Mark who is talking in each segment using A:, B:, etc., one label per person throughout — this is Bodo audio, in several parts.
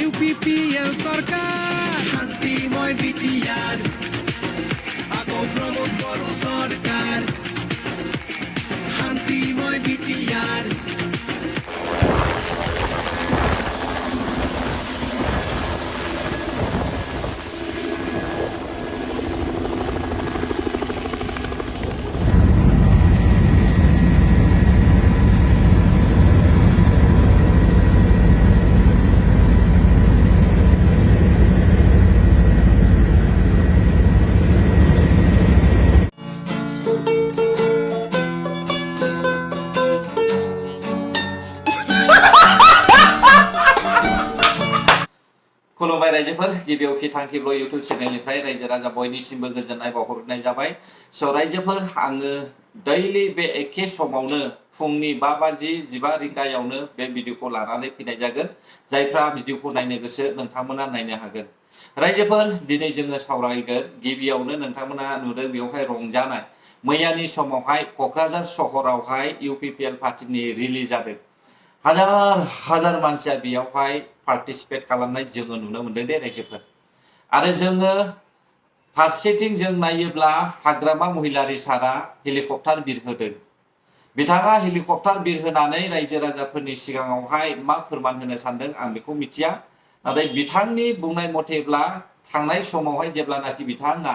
A: UPPL সরকার শান্তিময় বিটিআর আগো প্রমোদ বড় সরকার শান্তিময় বিটিআর
B: खुलुमबाय रायजोफोर गिबियाव फिथांखिब्ल इउटुब चेनेलनिफ्राय रायजो राजा बयनिसिमबो गोजोननाय बावहरनाय जाबाय। स' रायजोफोर आङो दैलि बे एखे समावनो फुंनि 5:15 रिंगायावनो बे भिडिअखौ लानानै फैनाय जागोन। जायफ्रा भिडिअखौ नायनो गोसो नोंथांमोना नायनो हागोन। रायजोफोर दिनै जोङो सावरायगोन गिबियावनो नोंथांमोना नुदों बेवहाय रंजानाय मैयानि समावहाय क'क्राझार सहरावहाय UPPL पार्टीनि रिलि जादों। हाजार हाजार मानसिया बेयावहाय पार्टिसिपेट खालामनाय जोङो नुनो मोनदों दे रायजोफोर। आरो जोङो फारसेथिं जों नायोब्ला हाग्रामा महिलारि सारा हेलिकप्टार बिरहोदों। बिथाङा हेलिकप्टार बिरहोनानै रायजो राजाफोरनि सिगाङावहाय मा फोरमान होनो सानदों आं बेखौ मिथिया। नाथाय बिथांनि बुंनाय मथेब्ला थांनाय समावहाय जेब्लानाखि बिथाङा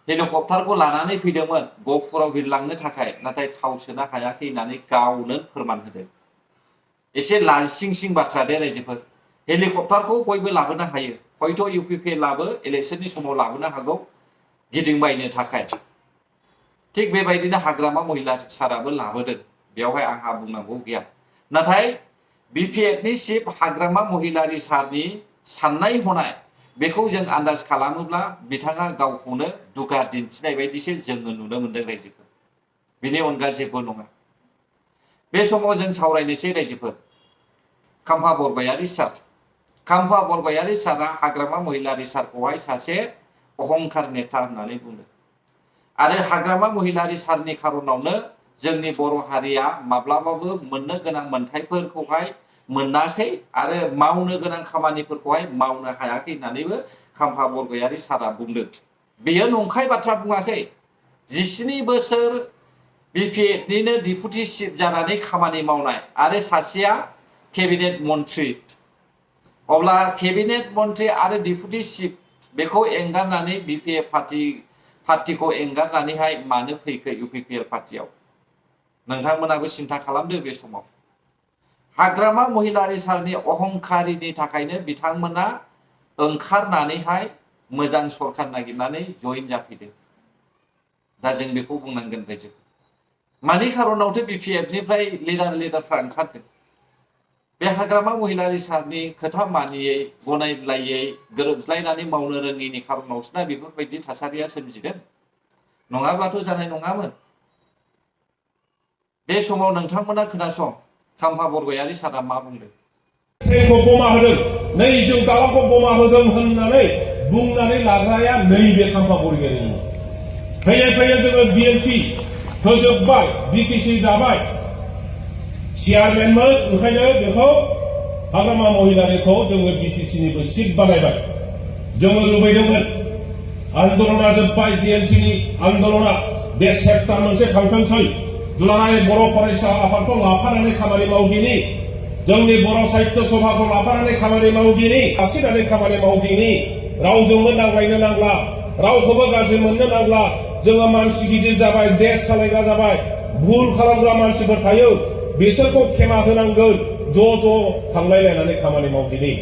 B: हेलिकप्टारखौ लानानै फैदोंमोन गहपुराव बिरलांनो थाखाय, नाथाय थाव सोनो हायाखै होननानै गावनो फोरमान होदों। एसे लाजिसिंसिं बाथ्रा दे रायजोफोर। हेलिकप्टारखौ बयबो लाबोनो हायो, हयथ' UPPLआबो इलेक्शननि समाव लाबोनो हागौ गिदिंबायनो थाखाय। थिग बेबायदिनो हाग्रामा महिलारि साराबो लाबोदों, बेवहाय आंहा बुंनांगौ गैया। नाथाय BPFनि चिफ हाग्रामा महिलारि सारनि साननाय हनाय बेखौ जों आन्दाज खालामोब्ला बिथाङा गावखौनो दुगा दिन्थिनाय बायदिसो जोङो नुनो मोनदों रायजोफोर। बेनि अनगा जेबो नङा। बे समाव जों सावरायनोसै रायजोफोर खाम्फा बरगयारि सार। खाम्फा बरगयारि सारा हाग्रामा महिलारि सारखौहाय सासे अहंकार नेता होननानै बुङो। आरो हाग्रामा महिलारि सारनि खारनावनो जोंनि बर' हारिया माब्लाबाबो मोननो गोनां मोनथायफोरखौहाय मोनाखै आरो मावनो गोनां खामानिफोरखौहाय मावनो हायाखै होननानैबो खाम्फा बरगयारि सारा बुंदों। बेयो नंखाय बाथ्रा बुङाखै। 17 बोसोर BPFनिनो डिपुटि चिफ जानानै खामानि मावनाय आरो सासेया केबिनेट मन्त्रि। अब्ला केबिनेट मन्त्रि आरो डिपुटि चिफ बेखौ एंगारनानै BPF पार्टीखौ एंगारनानैहाय मानो फैखो UPPL पार्टीयाव? नोंथांमोनाबो सिन्था खालामदो बे समाव। हाग्रामा महिलारि सारनि अहंकारिनि थाखायनो बिथांमोना ओंखारनानैहाय मोजां सरकार नागिरनानै जइन जाफैदों। दा जों बेखौ बुंनांगोन रायजो। मानि खारनावथ' BPFनिफ्राय लिडारफ्रा ओंखारदों। बे हाग्रामा महिलारि सारनि खोथा मानियै गनायलायै गोरोबलायनानै मावनो रोङैनि खारनावसो ना बेफोरबायदि थासारिया सोमजिदों। नङाब्लाथ' जानाय नङामोन। बे समाव नोंथांमोना खोनासं खाम्फा बरगयारि सारा मा बुंदों।
C: ट्रेनखौ बमा होदों, नै जों दालांखौ बमा होदों होननानै बुंनानै लाग्राया नैबे खाम्फा बरगयारि। फैयै फैयै जोङो BLT फोजोबबाय, BTC दाबाय। चेयारमेनमोन ओंखायनो बेखौ हाग्रामा महिलारिखौ जोङो BTCनिबो सिट बानायबाय। जोङो लुबैदोंमोन आन्दलना जोब्बाय, BLTनि आन्दलना बे सेप्टार मोनसे थांथोंसै। दुलाराय बर' फरायसा आफादखौ लाफानानै खामानि मावदिनि, जोंनि बर' साहित्य सभाखौ लाफानानै खामानि मावदिनि, लाखिनानै खामानि मावदिनि। रावजोंबो नांलायनो नांला, रावखौबो गाज्रि मोननो नांला। जोङो मानसि गिदिर जाबाय, देश सालायग्रा जाबाय, भुल खालामग्रा मानसिफोर थायो, बिसोरखौ खेमा होनांगोन। ज' थांलायलायनानै खामानि मावदिनि।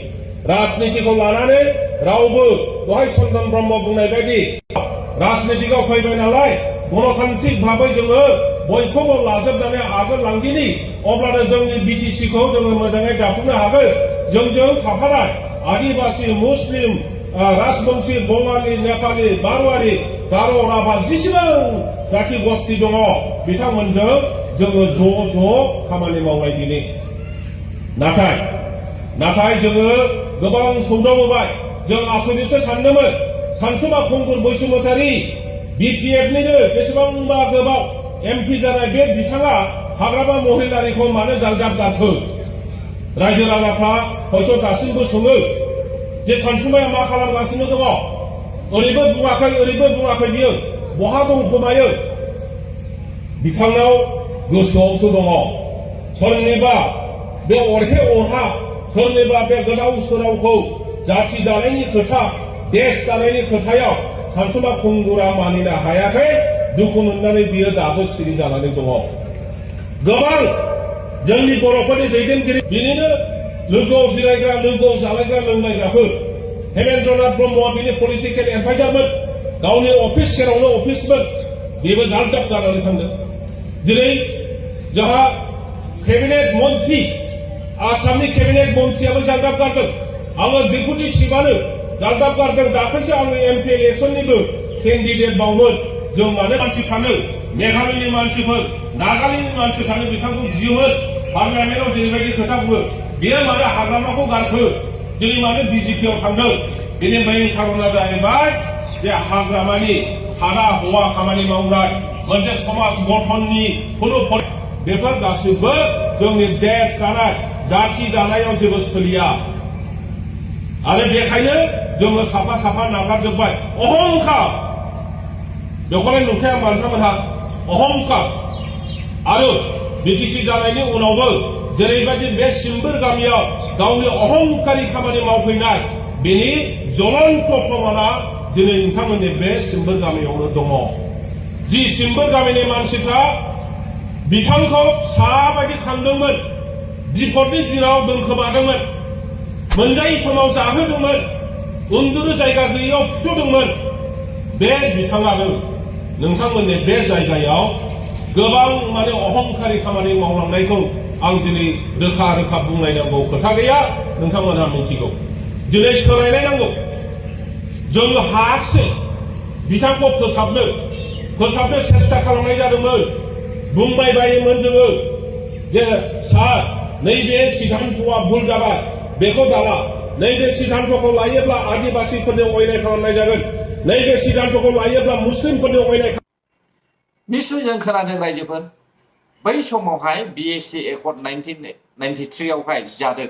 C: राजनितिखौ लानानै रावबो दहाय चन्दन ब्रह्म बुंनाय बायदि राजनितिकआव फैबाय नालाय गणतान्त्रिक भाबै जोङो बयखौबो लाजोबनानै आगोल लांदिनि। अब्लानो जोंनि BTCखौ जोङो मोजाङै दाफुंनो हागोन। जोंजों थाफानाय आदिबासि, मुस्लिम, राजबंशी, बंगालि, नेपालि, बारवारि, गार', राभा जेसेबां जाथि गस्थि दङ बिथांमोनजों जोङो ज' खामानि मावनाय दिनै। नाथाय जोङो गोबां सौदावबोबाय। जों आसरितसो सानदोंमोन सानसुमा खुंगुर बैसुमतारी BPFनिनो बेसेबांबा गोबाव MP जानाय बे बिथाङा हाग्रामा महिलारिखौ मानो जालदाब गाखो? रायजो राजाफ्रा हयथ' दासिमबो सोङो जे सानसुमाया मा खालामगासिनो दङ ओरैबो बुङाखै बियो बहा दं खोमायो बिथांनाव गोसोआवसो दङ सोरनिबा बे अरहे अरहा सोरनिबा बे गोदाव सोरावखौ जाथि दानायनि खोथा देश दानायनि खोथायाव सानसुमा खुंगुरा मानिनो हायाखै दुखु मोननानै बियो दाबो सिरि जानानै दङ गोबां जोंनि बर'फोरनि दैदेनगिरि बिनिनो लोगोआव जिरायग्रा लोगोआव जालायग्रा लोंलायग्राफोर हेमेन्द्रनाथ ब्रह्मआ बिनि पलिटिकेल एडभाइजारमोन गावनि अफिस सेरावनो अफिसमोन बेबो जालदाब जानानै थांदों दिनै जोंहा केबिनेट मन्त्रि आसामनि केबिनेट मन्त्रियाबो जालदाब गारदों आङो डेपुटि चिफआनो जालदाब गारदों दाख्लैसो आङो एमपि इलेक्सननिबो केन्डिडेट बावमोन जों मानो मानसिफ्रानो मेघालयनि मानसिफोर नागालेण्डनि मानसिफ्रानो बिथांखौ गियोमोन पार्लियामेन्टआव जेरैबायदि खोथा बुङो बेयो मानो हाग्रामाखौ गारखो दिनै मानो बिजेपिआव थांदों बेनि मेइन खारना जाहैबाय जे हाग्रामानि सादा हौवा खामानि मावनाय मोनसे समाज गठननि खुनु बेफोर गासिबो जोंनि देश दानाय जाथि दानायाव जेबो सोलिया आरो बेखायनो जोङो साफा साफा नागारजोब्बाय अहंखार बेखौलाय नुखाया मानोमोनहा अहंखार आरो बिटिसि जानायनि उनावबो जेरैबायदि बे सिम्बोर गामियाव गावनि अहंकारि खामानि मावफैनाय बेनि ज्वलन्त प्रमाणा दिनै नोंथांमोननि बे सिम्बोर गामियावनो दङ जि सिम्बोर गामिनि मानसिफ्रा बिथांखौ साबायदि खांदोंमोन बिपदनि दिनाव दोनखोमादोंमोन मोनजायै समाव जाहोदोंमोन उन्दुनो जायगा गैयैयाव फुथुदोंमोन बे बिथाङानो नोंथांमोननि बे जायगायाव गोबां माने अहंकारि खामानि मावलांनायखौ आं दिनै रोखा रोखा बुंलायनांगौ खोथा गैया नोंथांमोनहा मिथिगौ दिनै सोलायनाय नांगौ जों हायाखिसै बिथांखौ फोसाबनो सेस्था खालामनाय जादोंमोन बुंबाय बायोमोन जोङो जे सार नैबे सिद्धान्तआ भुल जाबाय बेखौ दाला नैबे सिद्धान्तखौ लायोब्ला आदिबासिफोरनि अयनाय खालामनाय जागोन नैबे सिद्धान्तखौ लायोब्ला मुस्लिमफोरनि अयनाय
B: निश्चय जों खोनादों रायजोफोर बै समावहाय बिएसि एकर्ड 1993 आवहाय जादों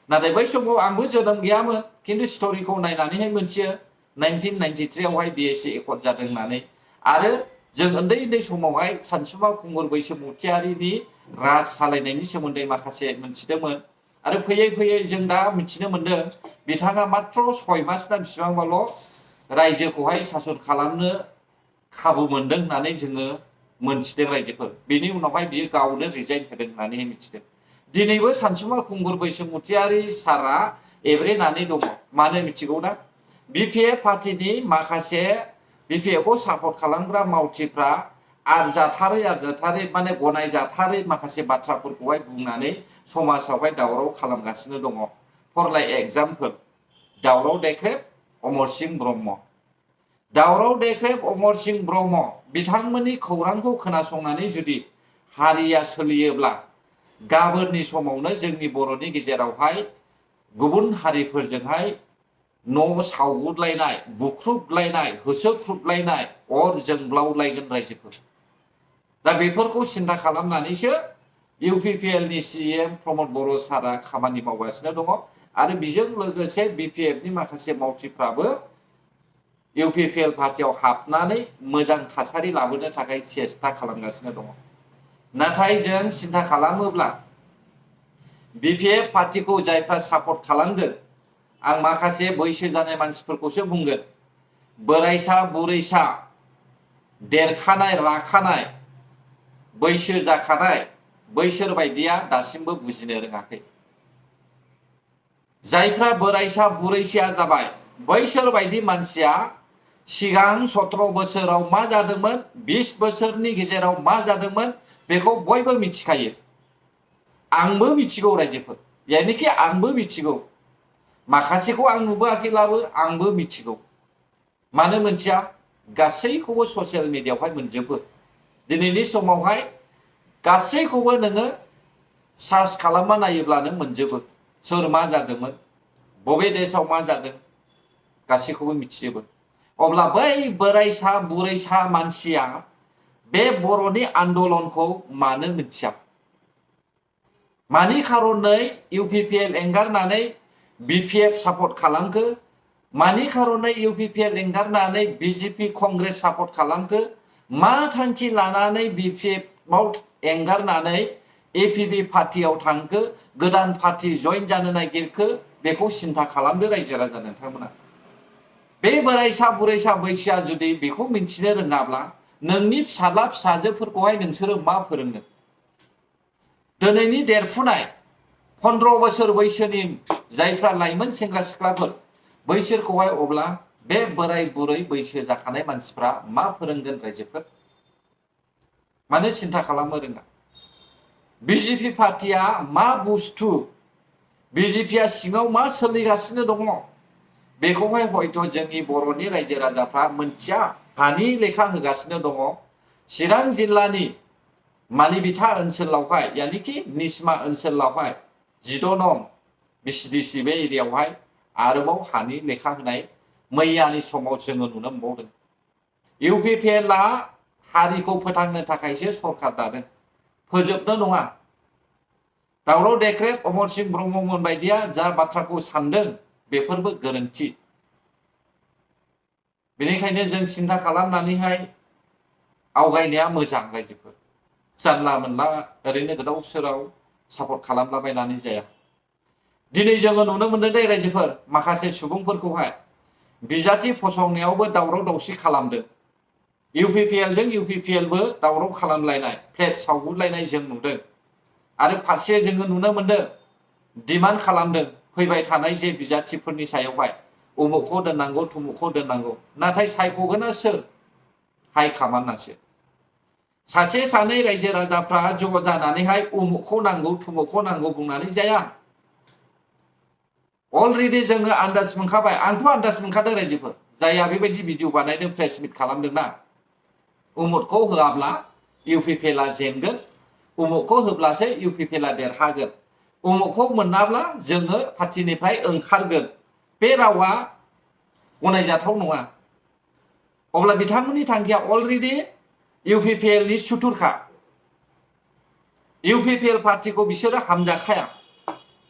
B: नाथाय बै समाव आंबो जोनोम गैयामोन खिन्थु स्ट'रिखौ नायनानैहाय मोनथियो 1993 आवहाय बिएसि एकर्ड जादों होननानै आरो जों उन्दै उन्दै समावहाय सानसुमा खुंगुर बैसोमुतियारिनि राज सालायनायनि सोमोन्दै माखासे मोनथिदोंमोन आरो फैयै फैयै जों दा मिथिनो मोनदों बिथाङा मात्र 6 मास ना बेसेबांबाल' रायजोखौहाय सासन खालामनो खाबु मोनदों होननानै जोङो मोनथिदों रायजोफोर बेनि उनावहाय बियो गावनो रिजाइन होदों होननानै मिथिदों दिनैबो सानसुमा खुंगुर बैसोमुतियारि सारा एब्रेनानै दङ मानो मिथिगौ ना बिपिएफ पार्टिनि माखासे बिपिएफखौ सापर्ट खालामग्रा मावथिफ्रा आरजाथारै माने गनायजाथारै माखासे बाथ्राफोरखौहाय बुंनानै समाजावहाय दावराव खालामगासिनो दङ फर लाइक एग्जाम्पल दावराव देख्रेब अमर सिंह ब्रह्म दावराव देख्रेब अमर सिंह ब्रह्म बिथांमोननि खौरांखौ खोनासंनानै जुदि हारिया सोलियोब्ला गाबोननि समावनो जोंनि बर'नि गेजेरावहाय गुबुन हारिफोरजोंहाय न' सावगुदलायनाय बुख्रुबलायनाय होसोख्रुबलायनाय अर जोंब्लावलायगोन रायजोफोर दा बेफोरखौ सिन्था खालामनानैसो इउपिपिएलनि सिएम प्रमद बर' सारा खामानि मावगासिनो दङ आरो बेजों लोगोसे बिपिएफनि माखासे मावथिफ्राबो इउपिपिएल पार्टियाव हाबनानै मोजां थासारि लाबोनो थाखाय सेस्था खालामगासिनो दङ नाथाय जों सिन्था खालामोब्ला बिपिएफ पार्टिखौ जायफ्रा सापर्ट खालामदों आं माखासे बैसो जानाय मानसिफोरखौसो बुंगोन बोराइसा बुरैसा देरखानाय राखानाय बैसो जाखानाय बैसोर बायदिया दासिमबो बुजिनो रोङाखै जायफ्रा बोराइसा बुरैसा जाबाय बैसोर बायदि मानसिया सिगां 17 बोसोराव मा जादोंमोन 20 बोसोरनि गेजेराव मा जादोंमोन बेखौ बयबो मिथिखायो आंबो मिथिगौ रायजोफोर यानिखि आंबो मिथिगौ माखासेखौ आं नुबोआखैब्लाबो आंबो मिथिगौ मानो मोनथिया गासैखौबो ससियेल मिडियायावहाय मोनजोबो दिनैनि समावहाय गासैखौबो नोङो सार्च खालामना नायोब्लानो मोनजोबो सोर मा जादोंमोन बबे देशआव मा जादों गासैखौबो मिथिजोबो अब्ला बै बोराइसा बुरैसा मानसिया बे बर'नि आन्दोलनखौ मानो मिथिया मानि खारनै UPPL एंगारनानै BPF सापर्ट खालामखो मानि खारनै UPPL एंगारनानै BJP कंग्रेस सापर्ट खालामखो मा थांखि लानानै BPF आव एंगारनानै APB पार्टियाव थांखो गोदान पार्टी जइन जानो नागिरखो बेखौ सिन्था खालामदो रायजो राजा नोंथांमोना बे बोराइसा बुरैसा बैसोआ जुदि बेखौ मिन्थिनो रोङाब्ला नोंनि फिसाला फिसाजोफोरखौहाय नोंसोरो मा फोरोंनो दिनैनि देरफुनाय 15 बोसोर बैसोनि जायफ्रा लाइमोन सेंग्रा सिख्लाफोर बैसोरखौहाय अब्ला बे बोराय बुरै बैसो जाखानाय मानसिफ्रा मा फोरोंगोन रायजोफोर मानो सिन्था खालामनो रोङा BJP पार्टिया मा बुस्थु BJPआ सिङाव मा सोलिगासिनो दङ बेखौहाय हयथ' जोंनि बर'नि रायजो राजाफ्रा मोनथिया हानि लेखा होगासिनो दङ चिरां जिल्लानि मालिबिथा ओनसोलावहाय यानिखि निस्मा ओनसोलावहाय 16 नं BCDC बे एरियायावहाय आरोबाव हानि लेखा होनाय मैयानि समाव जोङो नुनो मोनबावदों UPPLआ हारिखौ फोथांनो थाखायसो सरखार दादों फोजोबनो नङा दावराव देख्रेब अमर सिंह ब्रह्ममोन बायदिया जा बाथ्राखौ सानदों बेफोरबो गोरोन्थि बेनिखायनो जों सिन्था खालामनानैहाय आवगायनाया मोजां रायजोफोर जानला मोनला ओरैनो गोदाव सोराव सापर्ट खालामलाबायनानै जाया दिनै जोङो नुनो मोनदों दे रायजोफोर माखासे सुबुंफोरखौहाय बिजाथि फसंनायावबो दावराव दावसि खालामदों UPPLजों UPPLबो दावराव खालामलायनाय प्लेट सावगुलायनाय जों नुदों आरो फारसे जोङो नुनो मोनदों डिमान्ड खालामदों फैबाय थानाय जे बिजाथिफोरनि सायावहाय उमुखखौ दोननांगौ थुमुखखौ दोननांगौ नाथाय सायख'गोना सोर हाइ कमान्डआसो सासे सानै रायजो राजाफ्रा ज' जानानैहाय उमुखखौ नांगौ थुमुखखौ नांगौ बुंनानै जाया अलरेडि जोङो आन्दाज मोनखाबाय आंथ' आन्दाज मोनखादों रायजोफोर जायहा बेबायदि भिडिअ बानायदों प्रेस मिट खालामदोंना उमुखखौ होआब्ला UPPLआ जेनगोन उमुखखौ होब्लासो UPPLआ देरहागोन उमुखखौ मोनाब्ला जोङो पार्टिनिफ्राय ओंखारगोन बे रावा गनायजाथाव नङा अब्ला बिथांमोननि थांखिया अलरेडि UPPLनि सुथुरखा UPPL पार्टिखौ बिसोरो हामजाखाया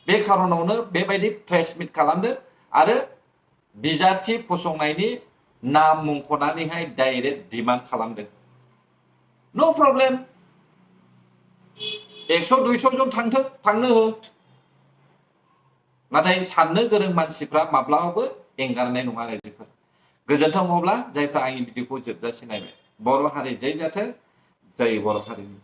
B: बे खारनावनो बेबायदि प्रेस मिट खालामदों आरो बिजाथि फसंनायनि नाम मुंख'नानैहाय डाइरेक्ट डिमान्ड खालामदों नो प्रब्लेम 100-200 जन थांनो हो नाथाय साननो गोरों मानसिफ्रा माब्लाबाबो एंगारनाय नङा रायजोफोर गोजोन्थों अब्ला जायफ्रा आंनि भिडिअखौ जोबजासिम नायबाय बर' हारि जै जाथों जय बर' हारिनि